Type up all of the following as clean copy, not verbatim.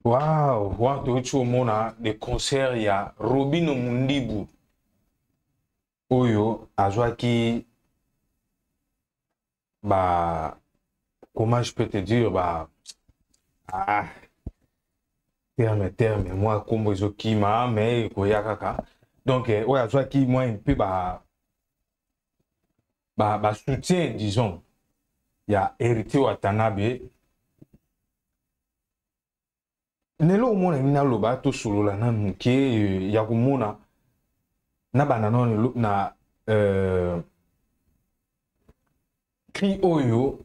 Wow, wana toyoti komona le concert ya Robino Mundibu oyo azwaki ba, comment je peux te dire, ba, ah, terme mwa nkombo ezokima mais ekoya kaka. Donc oyo azwaki mwa mpe ba soutien, disons, ya Héritier Watanabe. Lelo omona nini naloba, tosolola nanu moke ya komona na banda nano na cri oyo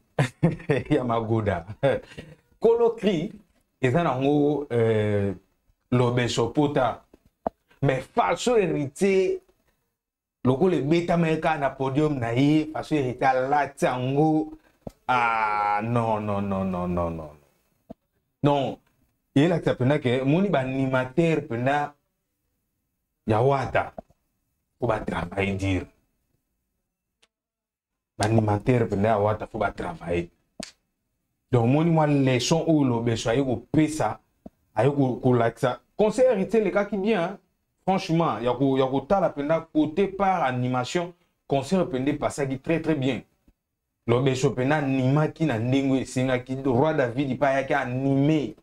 ya Magoda. Kolo cri eza nango lobeso pota, mais façon Héritier lokola ebetamaki kaka na podium na ye, façon Héritier alati yango, ah non, non, non, non, non, non, non, eyelakisa mpenza ke moni baanimateur mpenza ya Wata po batravaille dire, baanimateur mpenza ya Wata fo batravaille. Donc omoni mwa leçon oyo lobeso aye kopesa, aye kolakisa. Concert Héritier elekaki bien, franchement, ya kotala mpenza côté par animation, concert mpenza epasaki très très bien. Lobeso mpenza animaki na ndenge esengaki. Roi David mpe ayaki anime,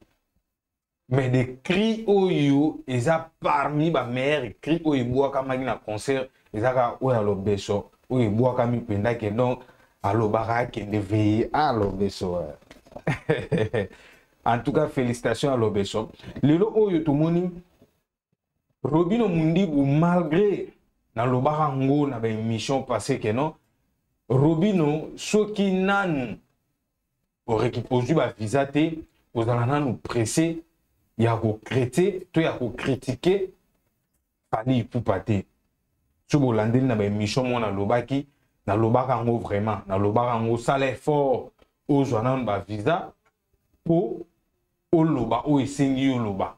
mais des cris oyo eza parmi bameilleurs cris oyo ebwakamaki na concert, eza kaka oyo ya lobeso oyo ebwakami mpenza ke donc alobaka akende veye alobeso. En tout cas, félicitations à lobeso. Lelo oyo tomoni Robino Mundibu, malgré nalobaka ngo na baémission passé ke non, Robino, soki nanu ozwi bavisa te, kozala nanu pressé ya kocritiquer to ya kocritiquer Fally Ipupa te. So bolandeli na baémission moko nalobaki, nalobaka yango vraiment, nalobaka yango: sala effort, ozwa nanu bavisa mpo oloba oyo esengi yo oloba.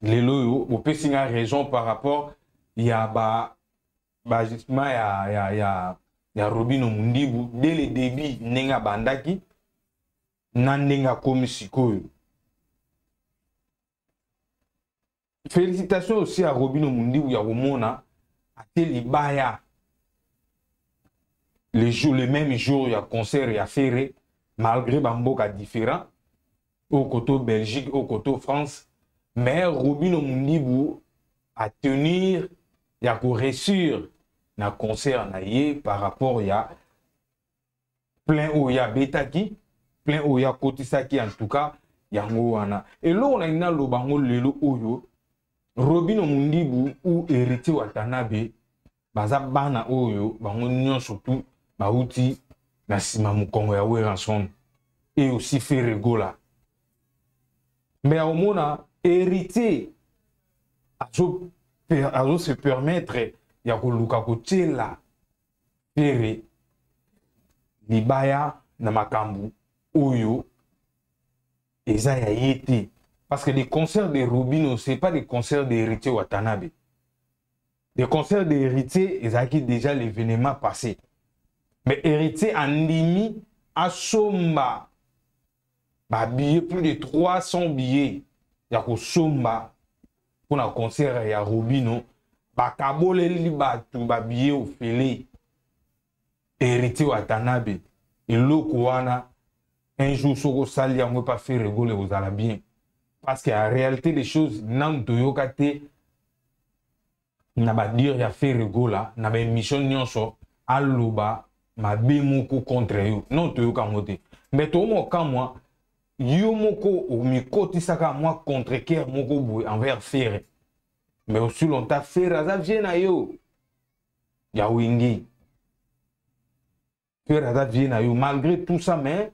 Lelo oyo bopesi nga raison par rapport ya ba baajustement ya Robino Mundibu dès le début, ndenge abandaki na ndenge akomi sikoyo. Félicitations aussi à Robino Mundibu ya komona ate libaya le jour, le même jour ya concert ya Ferré, malgré bamboka différent, au côté Belgique, au côté France, mais Robino Mundibu à tenir ya koréussir na concert na ye par rapport ya plein oyo abetaki, plein oyo akotisaki. En tout cas, yango wana eloko na ngai naloba yango lelo oyo: Robino Mundibu ou Héritier Watanabe baza bana oyo bango nyonso tu bauti na nsima mokongo ya Werrason et aussi Ferre Gola. Mais aomona Héritier azo se permettre ya koluka kotiela Ferre libaya na makambo oyo eza ya ye te, parce que les concerts de Robino, c'est pas des concerts d'Héritier Watanabe. Les concerts d'Héritier ezalaki déjà l'événement passé, mais Héritier andimi asomba babillets, plus de 300 billets ya kosomba. mpona concert ya Robino, bakaboleli bato babillet ofele. Héritier Watanabe, eloko wana un jour soki osali yango epa Ferre Gola, ekozala bien, parce que en réalité des choses, nanu toyoka te na badire ya Ferre Gola na baémission nyonso aloba mabe moko contre yo. Non, toyoka yango te. Mais tomokamwa, yo moko omikotisaka mwa contrecoeur moko boye envers Ferre. Mais aussi longtemps Ferre aza vieux na yo ya Wenge, Ferre aza vieux na yo malgré tout ça. Mais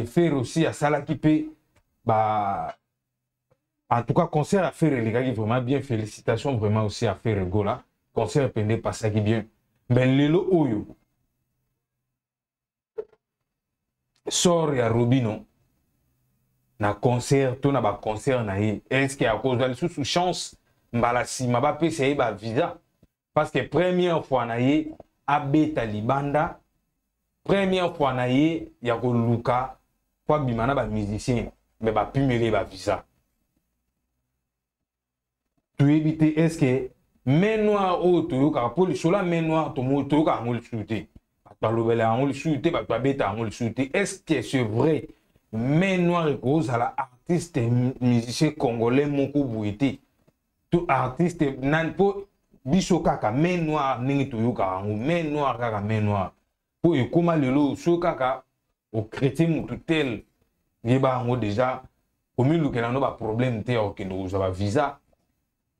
Ferre aussi asalaki mpe ba, en tout cas concert à Ferre elekaki vraiment bien. Félicitations vraiment aussi à Ferre Gola, concert pende pasaki bien. Mais lelo oyo, sort ya Robino na concert to na baconcert na ye, est-ce akozwa lisusu chance mbala nsima bapesa ye bavisa? Parce que première fois na ye abeta libanda, première fois na ye ya koluka po abima na bamusicien, me bapimeli ye bavisa. Toyebi te, est-ce main noire oyo toyokaka, mpo lisolo ya main noire toyokaka yango lisusu te, bato balobela yango lisusu te, bato babeta yango lisusu te. Est-ce que c'est vrai, main noire ekozala artiste musicien congolais moko boye te, to artiste nani? Mpo biso kaka main noire, ndenge toyokaka yango, main noire kaka main noire, mpo ekóma lelo soki kaka ochrétien motu tel, yeba yango déjà, komilukela no baproblème te ya kokende kozwa bavisa,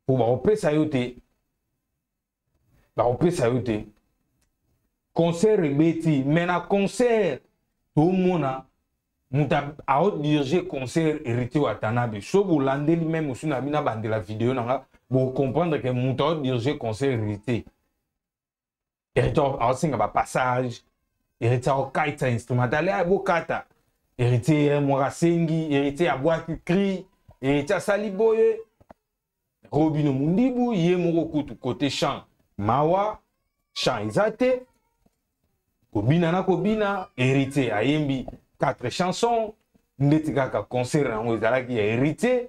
mpo bakopesa yo te, bakopesa yo te. Concert ebeti, mais na concert tomona moto aodirige concert, Héritier Watanabe. So bolandeli même mosu na bino, abandela video na nga, bocomprendre ke moto aodirige concert, Héritier. Héritier aosenga bapassage, Héritier aokaita instrumental ya bokata, Héritier mwaka asengi, Héritier abwaki cri, Héritier asali boye. Robino Mundibu ye moko kutu côté chant, mawa, chant eza te, kobina na kobina. Héritier ayembi quatre chansons, ndeti kaka concert yango ezalaki ya Héritier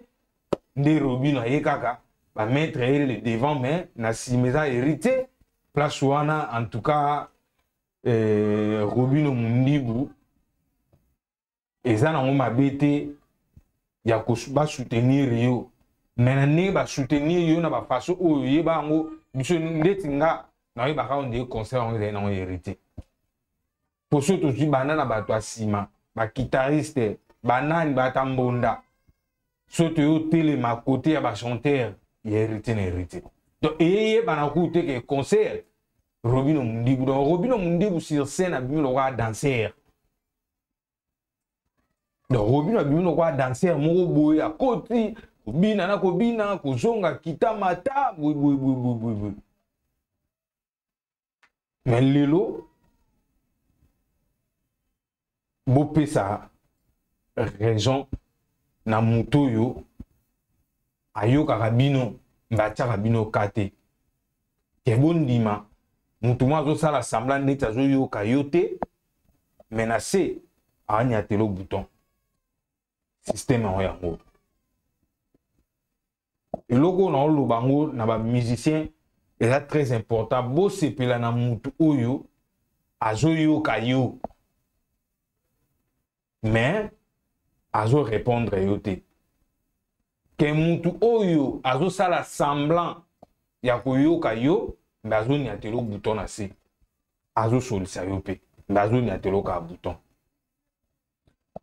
nde Robino aye kaka bamettre ye le devant, mais na nsima eza Héritier place wana. En tout cas, Robino Mundibu, eza nango mabe te ya basoutenir yo, mais na ndenge basoutenir yo na bafaçon oyo oyeba yango, biso ndeti nga nayebaka oyo ndenge concert yango ezali nango Héritier. Po so tozwi banda na bato ya nsima, baguitariste, banani, bata mbonda, so toye otelema kote ya bachanteur ya Héritier na Héritier. Donc eyeyebana kutu te ke concert Robino Mundibu. Donc Robino Mundibu sur scène abimi lokola danseur. Donc Robino abimi lokola danseur moko boye, akoti kobina na kobina, kozonga, kita, mata, boye boye boye boye boye boye. Mais lelo bopesa raison na moto oyo ayokaka bino, mbe atiaka bino ka te, ke bondima motu moko azosala semblant neti azoyoka yo te, mais na se aanyatelo bouton. Système yango, yango eloko oyo naoloba yango na bamusicien, eza très important. Bosepela na motu oyo azoyoka yo, mais azorépondre yo te, ke mutu oyo azosala semblant ya koyoka yo, mbe azoniatela bouton na se, azosolisa yo mpe, mbe azoniatela kaka bouton.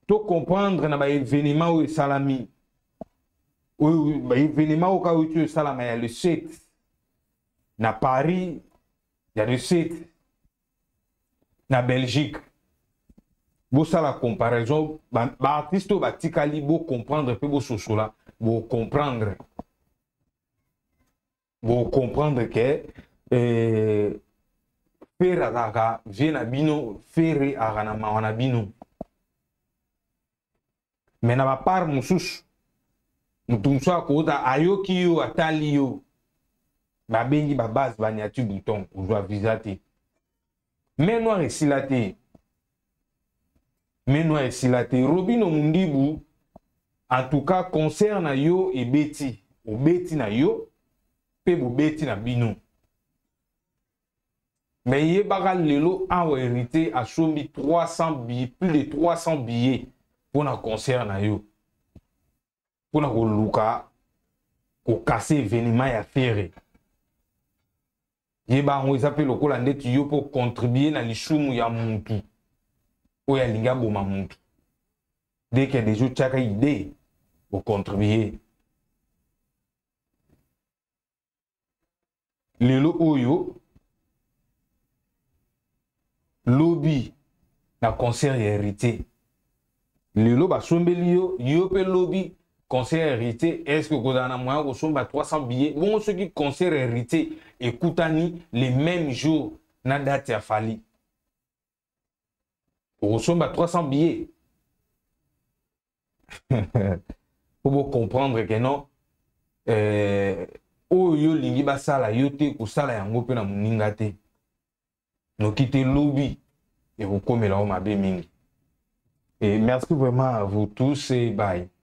Tocomprendre na baévénement oyo esalami, oyo baévénement oyo kaka oyo esalama ya le 7 na Paris, ya le 7 na Belgique, bosala comparaison. Baartiste oyo batikali, bocomprendre mpe bososola, bocomprendre, bocomprendre ke Ferre azalaka vieux na bino, Ferre azalaka na mawa na bino. Mais na bapart mosusu, motu mosusu akota, ayoki yo, atali yo, babengi babase, baniati bouton, ozwa visa te. Main noire esila te, main noire esila te. Robino Mundibu, en tout cas concert na yo ebeti. Obeti na yo mpe bobeti na bino. Mais yebaka lelo awa Héritier asombi 300 billets, plus de 300 billets mpo na concert na yo, mpo na koluka kokase événement ya Ferre. Yeba yango eza mpe lokola ndeti yo mpo contribuer na lisumu ya mutu oyo alingi aboma mutu. Dès que déjà otiaka idée ocontribuer. Lelo oyo lobi na concert ya Héritier, lelo basombeli yo, yo mpe lobi concert ya Héritier, est ce que okozala na moyen kosomba 300 billets? Bongo soki concert ya Héritier ekutani le même jour na date ya Fally, okosomba 300 billets? Po bocomprendre que non, oyo yo olingi basala yo te, kosala yango mpe na moninga te, noki te lobi ekokomela yo mabe mingi. Et merci vraiment à vous tous et bye.